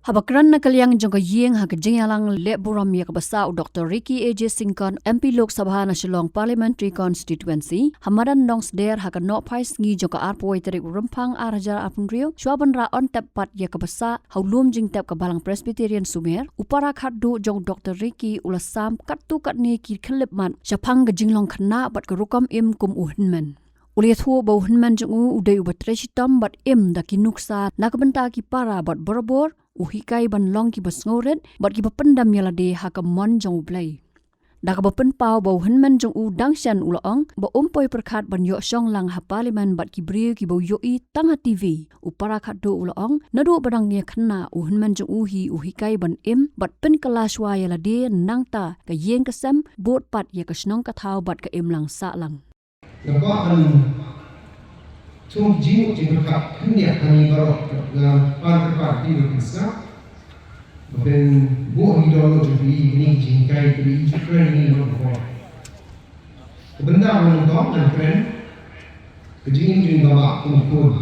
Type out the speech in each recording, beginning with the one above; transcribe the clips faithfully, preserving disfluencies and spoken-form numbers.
Haba kren na ka liang jong ka ïing ha ka jingïalang leh burom ïa kaba sah u Doktor Ricky A J Syngkon, M P Lok Sabha na Shillong Parliamentary Constituency, ha madan Nongsder ha ka nohphai sngi jong ka arphew tarik u Rymphang ar hajar arphew hynriew, shuwa ban rah on tep pat ïa kaba sah ha u lum jingtep ka Balang Presbyterian Sumer, u para khatduh jong u Doktor Ricky u la sam katto katne ki khyllipmat shaphang ka jinglong khynnah bad ka rukom im kum u hynmen. U la ïathuh ba u hynmen jong u u dei uba trei shitom bad im da ki nuksa na ka bynta ki para bad barabor, u hikai ban long kiba sngewrit bad kiba pyndem ïa lade ha ka mon jong U Blei. Da kaba pynpaw ba u hynmen jong u dang shen, u la ong ba um poi pyrkhat ban ïoh shong lang ha Parliament bad ki briew kiba u ïohi tang ha T V. U para khatduh u la ong naduh ba dang ïakhynnah u hynmen jong u hi u hikai ban im bad pynkylla shuwa ïa lade, nangta ka ïing ka sem, bud pat ïa ka shnong ka thaw bad ka imlang sahlang. Nga kwah ban thung jingmut jingpyrkhat khyndiat ha ngi baroh, nga pan kyrpad ïa phi ba phin sngap, ba phin buh ïa ki dohnud jong phi ïa kine ki jinghikai kiba i ju kren ïa ngi baroh. Ka bynta ba nyngkong ngan kren ka jingim jong i Bah Bah kum u khun.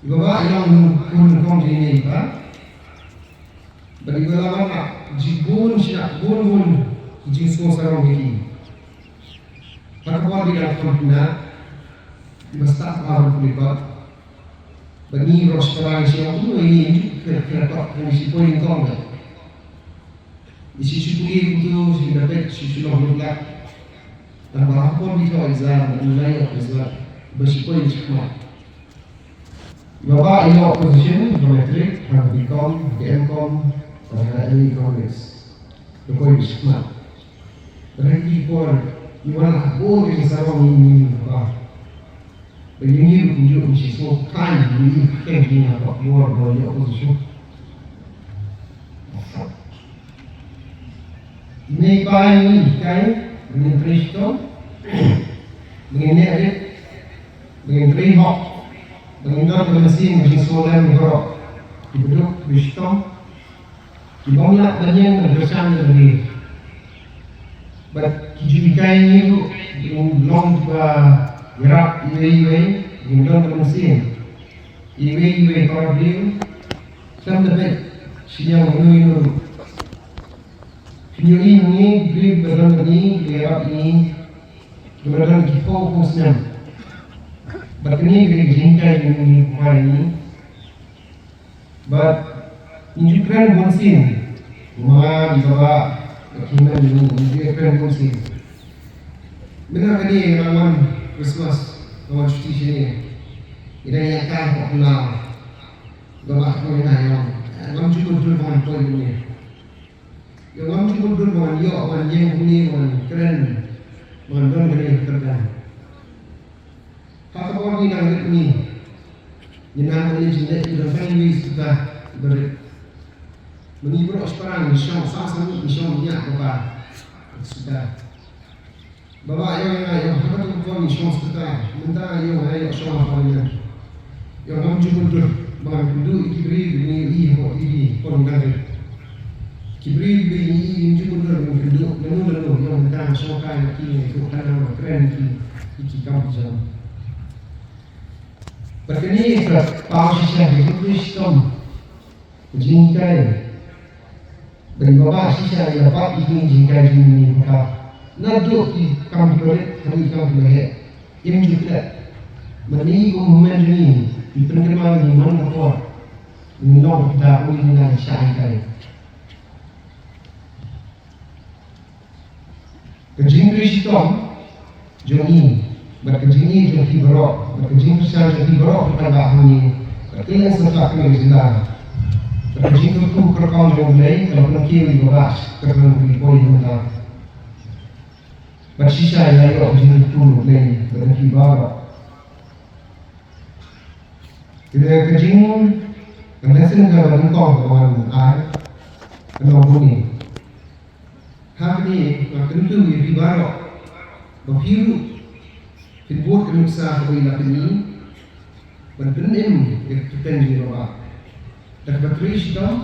I Bah Bah i long u khun nyngkong jong ngi, i Bah. Bad i Bah la wanrah jibun shynna, bun bun ki jingsngew sarong ïa ki. Ha ka por ba i dang khon khynnah, i Bah stad bha ban pule kot. Bad ngi baroh shipara ngi shu ong, kumno ïa ngi, ngi khlem, khlem kot, ngi shu poi nyngkong bad ngi shu shu pule kumto, shu da beit, shu shu long lok lak. Tang ba ha ka por ba i thoh exam, bad ngi la ïoh result, ba shu poi shakhmat. I Bah Bah i ïoh position ha ka matric, ha ka B Com, ha ka M Com, ha ka M A Economics. Da poi shakhmat. Bad ha ki por i wan ha ka bun ka jingsarong ïa ngi, i Bah Bah. Bad ïa ngi ruh kumjuh ngi shu sngewkhlaiñ, ngi ïa ka kyrteng jong ngi ha ka por ba ïoh position. Ngi pai ngi hikai, ngi trei shitom, ngi leh rit, ngi trei hok, ngi don ka mynsiem ka jingsngewlem baroh, kiba duk, kiba shitom, kiba ym lah ban ïeng ban kyrshan ïa lade. Bad ki jinghikai ngi ruh, ngi long kiba ïarap iwei iwei, ngi don ka mynsiem. Iwei iwei para briew, khlem da beit sha ïing uno uno ruh. Phin ïohi hangne briew ba don bad ngi, ba ïarap ïa ngi, ba la don ki phew phew snem. Bad kane ka dei ka jinghikai jong ngi, kumba ngi. Bad ngi ju kren bun sien, ma i Bah Bah, bad ki hynmen jong ngi, ngi ju kren bun sien. Mynta ka dei nga wan Christmas, nga wan shuti shane. Ïa dang ïa ka hok na. Nga bah ko ïa nga ïa. Ngam ju bun dur ban poi ïa ngi. Ïa ngam ju bun dur ban ïoh ban ïeng ïa ngi ban kren. Ban don kane ka kyrdan. Ha ka por ngi dang rit ngi. Ngi nang ïa ngi jingleh ngi don tang iwei i sputa iba rit. Ma ngi baroh shipara ngi shong sa sa ngi shong ïa ka ba. Sputa. Bah Bah, ïa nga, ïa ha katu ka por ngi shong sdang. Mynta ïa nga ïa shong ha parliament. Ïa ngam ju bun dur ba ngan kynduh ïa ki briew ba ngi ïohi hapoh T V, por ngi dang rit. Ki briew ba ngi ïohi ngim ju bun dur ba ngan kynduh lano lano, ïa mynta nga shong kai bad ki, nga ïathuh khana, nga kren ïa ki, ïa ki kam ki jam. Bad kane ka paw shisha, ka jingkhuslai shitom. Ka jinghikai. Bad i Bah Bah shisha i la bat ïa kine ki jinghikai jong ngi, i Bah Bah. Naduh ki kam kiba rit haduh ki kam kiba heh. Im ju klet. Bad ngi kum u hynmen jong ngi, ngi pynkynmaw ïa ngi man ka por. Ngi long ka pyrthei, ngi nang shah hikai. Ka jingtrei shitom jong ngi bad ka jingïeit jong phi baroh bad ka jingkyrshan jong phi baroh ka la kynbah ha ngi bad ka liang sngewthuh ka jylla. Bad ka jingkyrkhu kyrkhu jong U Blei ka la pynkiew ïa u Bah Bah ka la pynpoi mynta. Bad shisha ïa la ïoh ka jingkyrkhu U Blei bad phi baroh. Ka jing, ka lesson kaba nyngkong kaba ngan ai, ka long kumne. Ha kane nga kyntu ïa phi baroh ba phi ruh phin bud ka nuksa kaba ïa la pyni ban pynim ïa ka kyrteng jong ngi Bah Bah. Da kaba trei shitom,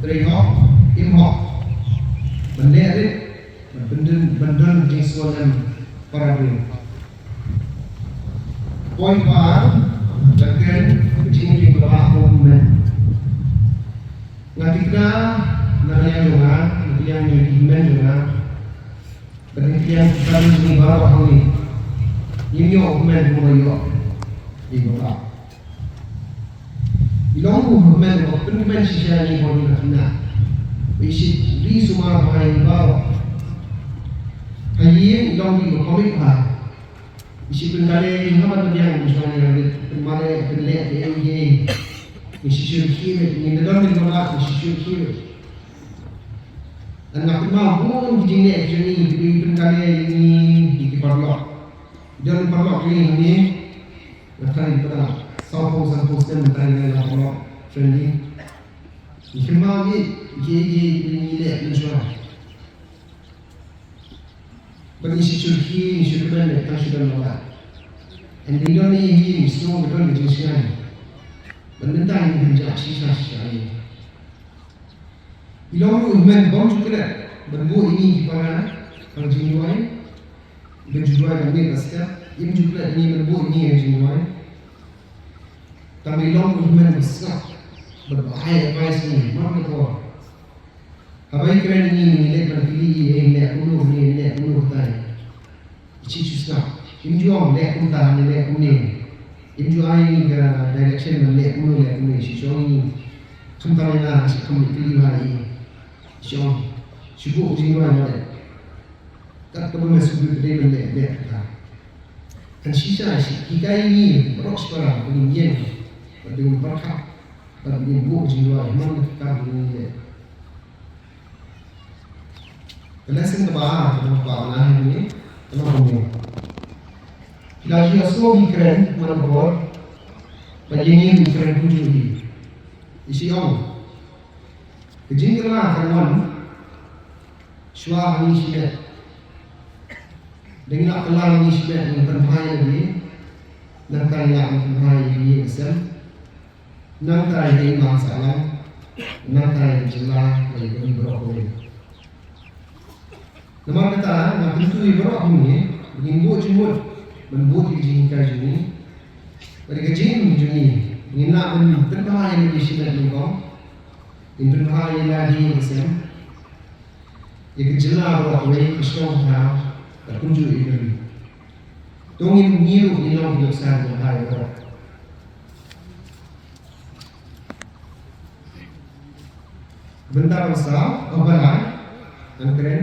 trei hok, im hok, ban leh rit, ban pyndon, ban don jingsngewlem para briew. Point ba ar, da kren ka jingim jong Bah Bah kum u hynmen. Nga, na ka liang jong nga, na ka liang jong ki hynmen jong nga, bad na ka liang ki family jong ngi baroh hangne, ngim ïoh hynmen kumba ïoh i Baba. I long u hynmen uba pynkmen shisha ïa ngi bad ïa ngi. I shait ri sumar ha ngi baroh. Ha ïing i long uba commit bha. I shait pynkale ïa ngi ha ban pdiang, i shait pynkale, pynleh, pynleh, pynleh. I shait shu khie, i ngi don i Baba, i shait shu khie. Nga kynmaw bun ki jingleh jong ngi, ki pynkale ïa ngi, ki paralok. Don paralok jong ngi hangne, nga tharai pat sawphew sanphew snem, nga tharai nga la paralok, friendly. Ngi kynmaw ïa ki, ki, ki, ki leh mynshuwa. Bad ngi shu khie, ngi shu kmen, tang shu don Baba. Hynrei don ïa ngi, ngi sngew ba don ka jingshngaiñ. Bad mynta ngi kynjah shisha shisha ïa ngi. I long ruh u hynmen bym ju klet ban buh ïa ngi ki para ha ka jingduwai. Ban ju duwai ban mih bad step. Im ju klet ïa ngi ban buh ïa ngi ha ka jingduwai. Tang i long ruh u hynmen ba sngap bad ba ai advice ïa ngi man ka por. Haba ïakren ïa ngi, ngi leit ban kylli ïa i, leh kumno, ngi leh kumno, katai. Shi shu sngap. Im ju ong leh kumta ne leh kumne. Im ju ai ka direction ban leh kumno leh kumne. Shi shu ong ïa ngi, khamtam ïa nga, shi kham leit kylli bha ïa i. Shi ong, shu buh jingduwai ban leh. Kat kaba me sngewthuh, dei ban leh, leh kumta. Kan shisha, shi hikai ïa ngi baroh shipara ba ngin ïeng bad ba ngin pyrkhat bad ba ngin buh jingduwai man la ki kam ba ngin leh. Ka lesson kaba ar kaba nga kwah ban ai hangne ka long kumne. Phi la ju ïohsngew ba ngi kren man ka por, bad ïa ngi ngi kren kumjuh hi. I shi ong, ka jingkylla kan wan shuwa ba ngi shimet. Da ngi la kylla ba ngi shimet, ngi pynbha ïa lade. Nangta ngi la pynbha ïa ka ïing ka sem. Nangta ïa ka imlang sahlang, nangta ïa ka jylla, ïa ka ri baroh kawei. Namar kata nga kyntu ïa baroh hangne ba ngin buh jingmut ban bud ïa ka jinghikai jong ngi bad ïa ka jingim jong ngi. Ngin lah ban pynbha ïa lade shimet nyngkong, ngin pynbha ïa lade ïa ka sem, ïa ka jylla baroh kawei, ka shnong ka thaw, bad kumjuh ïa ka ri. To ngin, ngi ruh ngin long ki nuksan jong ka ïa baroh. Bynta ba saw, ba lai, ngan kren,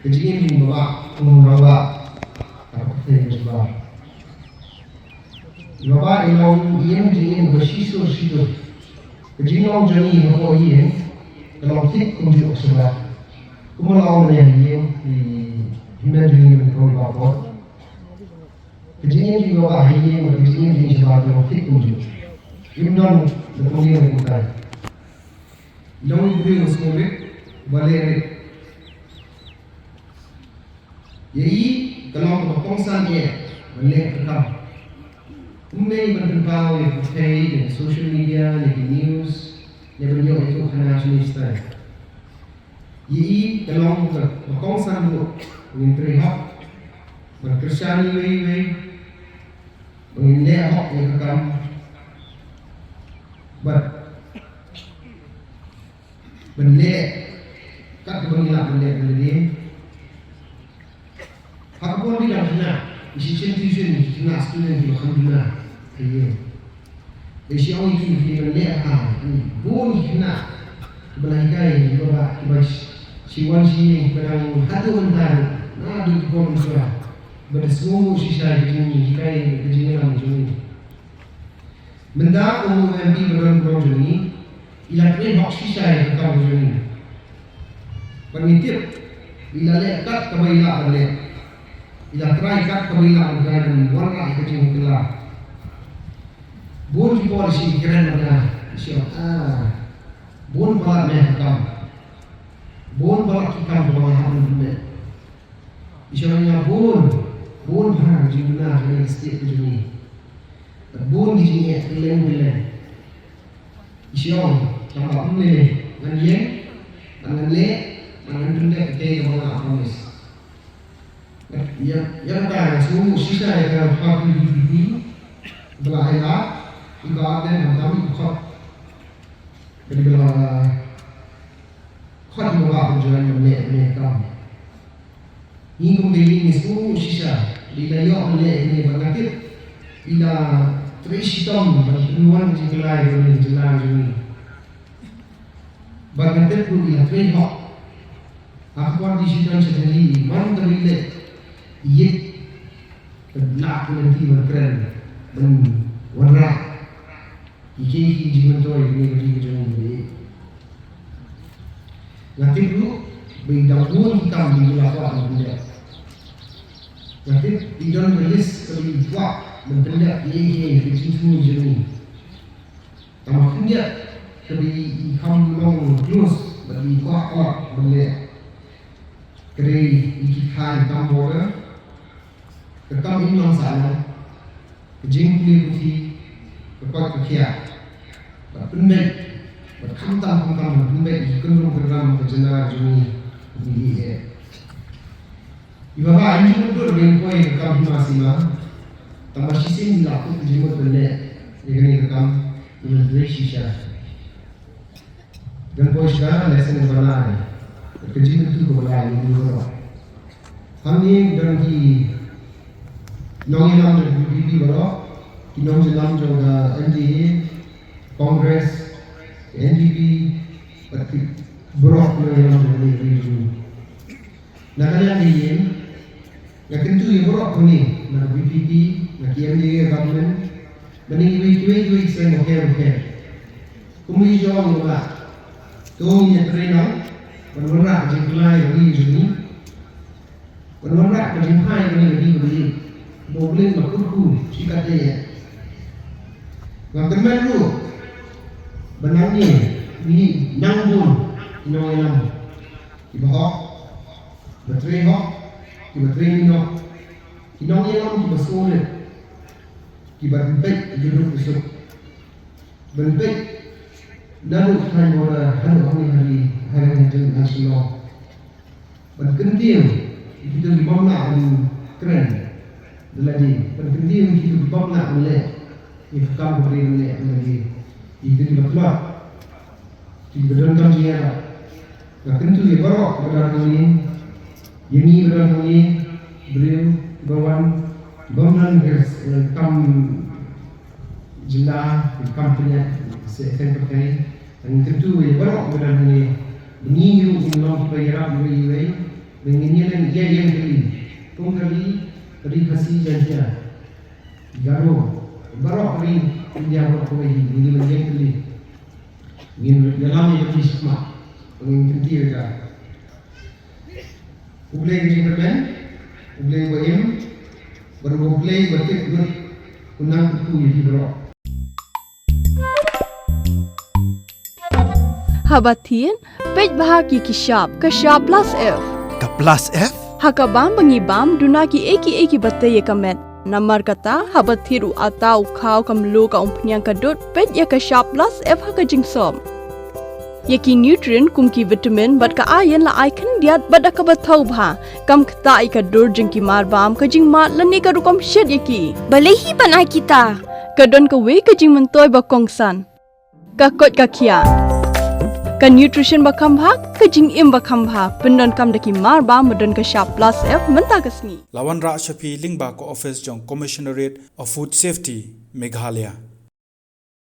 ka jingim jong i Baba, um, Baba, ka pyrthei ka jubab. I Baba i long i ïing jingim ba shisur shisur. Ka jinglong jong i hapoh ïing, ka long thik kumjuh ka shabar. Kumba la ong mynne ha ïing, i hynmen jong i mynta ka long ba bor. Ka jingim jong i Baba ha ïing, ka jingim jong i shabar, ka long thik kumjuh. Im don da kumne da kumtai. Long u briew u sngewrit, ba leh rit. Ïa i, ka long kaba kongsan eh ban leh ka kam. Um dei ban pynpaw ïa ka pyrthei, ïa ka social media, ïa ki news, ne ban ïoh ïathuh khana shane shatai. Ïa i, ka long kaba kongsan ruh, ngin trei hok, ban kyrshan iwei iwei, ban ngin leh hok ïa ka kam. Bad ban leh kat kaba ngi lah ban leh ban leh. Ha ka por ba ngi dang khynnah, ngi shu shim tuition ïa ki khynnah student kiba kham duna ha ïing. Dei shi ong ïa ki, ki ban leh ha, bun ki khynnah kiba la hikai ïa ki Baba, kiba shi wan shi ïing, kiba dang haduh mynta, naduh ki por mynshuwa, ba da sngewnguh shisha ïa ka jinghikai, ka jingïalam jong ngi. Mynta u M P ba don burom jong ngi, i la trei hok shisha ïa ka kam jong ngi. Bad ngi tip, i la leh kat kaba i lah ban leh. I la try kat kaba i lah ban try ban wanrah ïa ka jingkylla. Bun ki por i shu kren bad nga, i shu ong, ah, bun palat ne ka kam. Bun palat ki kam kaba nga hap ban leh. I shu ong ïa nga bun, bun bha ka jingduna ha kane ka state ka jong ngi. Bad bun ki jingeh kylleng kylleng. I shu ong, tang ba ym lei lei, ngan ïeng, bad ngan leh, bad ngan pyndep ïa kaei kaba nga la promise. Bad ïa, ïa kata nga sngewnguh shisha ïa ka party V P P, ba la ai lad, i Bah Ardent, khamtam i Bah Khot. Ka dei ba la Ngan mynne mynne kam. Ngi kum ka ïing ngi sngewsih shisha, ba i la ïoh mynne mynne ba nga tip i la trei shitom ban pynwan ka jingkylla ïa ka jylla jong ngi. Ba nga tip ruh i la trei hok. Ha ka por dei shitom sha jong ngi, man ka ba i leh, i ïit ban lah ka lynti ban kren, ban wanrah ïa ki, ki jingmyntoi kane ka ri ka jong ngi. Nga tip ruh ba i dang bun ki kam ba i la kwah ban pyndep. Nga tip i don ka list kaba i kwah ban pyndep ïa ki, ïa ki jingthmu jong ngi. Tang ma khyndiat kaba i, i kham long close bad i kwah kwah ban leh. Ka dei ïa ki thaiñ kam border. Ka kam im lang sah noh, ka jingpule puthi, ka koit ka khiah, bad pynbeit, bad khamtam khamtam bad pynbeit ïa ki kynrum kynram ka jylla jong ngi, U B E A. Iba ba ïa ngi mutdur ba ngin poi ka kam hima sima, tang ba shisien ngi la kut ka jingmut ban leh ïa kane ka kam, ngi la trei shisha. Don poi sha ka lesson kaba lai, ka jingkyntu kaba lai ïa ngi baroh. Hangne don ki nongïalam jong ka V P P baroh, ki nongïalam jong ka M D A, Congress, N P P, bad ki baroh ki nongïalam jong ka V P P. Na ka liang ka ïing, nga kyntu ïa baroh kawei, na ka V P P, na ka M D A government, bad na kiwei kiwei kiwei ki seng bapher bapher. Kumba i jong nga ba, to ngin ïatrei noh ban wanrah ka jingkylla ïa ka ri jong ngi, ban wanrah ka jingphai ïa ka ri jong ngi. Ba U Blei un kyrkhu shi katdei. Nga kyrmen ruh ba nangne ngi nang bun ki nongïalam kiba hok, kiba trei hok, kiba trei noh, ki nongïalam kiba sngewrit, kiba peit ïa ka duk ka suk, ban peit naduh thaiñ border haduh hangne ha ri, ha ri ha jong, ha Shillong. Ban kyntiew ïa kito ki bym lah ban kren da lade, ban kyntiew ïa kito ki bym lah ban leh ïa ka kam kaba dei ban leh da lade, ïa kito kiba tlot, ïa kiba donkam jingïarap. Nga kyntu ïa baroh kiba don hangne, ïa ngi ba don hangne, briew kiba wan, kiba wan ka, eh, kam jylla, kam pynïaid, se seng pyrthei. Nga kyntu ïa baroh kiba don hangne, ba ngi ruh ngin long kiba ïarap iwei iwei, ba ngin ïaleh ïa ïeng tylli. Kum ka ri, ka ri Khasi Jaiñtia, Garo, baroh ka ri India baroh kawei, ngin ïaleh ïeng tylli. Ngin ïalam ïa ka ri shakhmat, ba ngin kyntiew ïa ka. U Blei ka jingkyrmen, U Blei uba im, bad U Blei uba tip lut, un nang kyrkhu ïa phi baroh. Haba thied, peit bha ïa ki shap, ka shap plus F. Ka plus F? Ha ka bam ba ngi bam, duna kiei kiei kiba tei ïa ka met. Namar kata, haba thied u atta, u khaw, ka mluh, ka umphniang, ka dud, peit ïa ka shap plus F ha ka jingsop. Ïa ki nutrient kum ki vitamin bad ka iron la ai khyndiat bad da kaba thaw bha. Kam ktah ïa ka dur jong ki marbam, ka jingmad lane ka rukom shet ïa ki. Balei hi ban ai kita? Ka don kawei ka jingmyntoi ba kongsan. Ka koit ka khiah. Ka nutrition ba kham bha, ka jingim ba kham bha. Pyndonkam da ki marbam ba don ka shap plus F mynta ka sngi. La wanrah sha phi lyngba ka office jong Commissionerate of Food Safety, Meghalaya.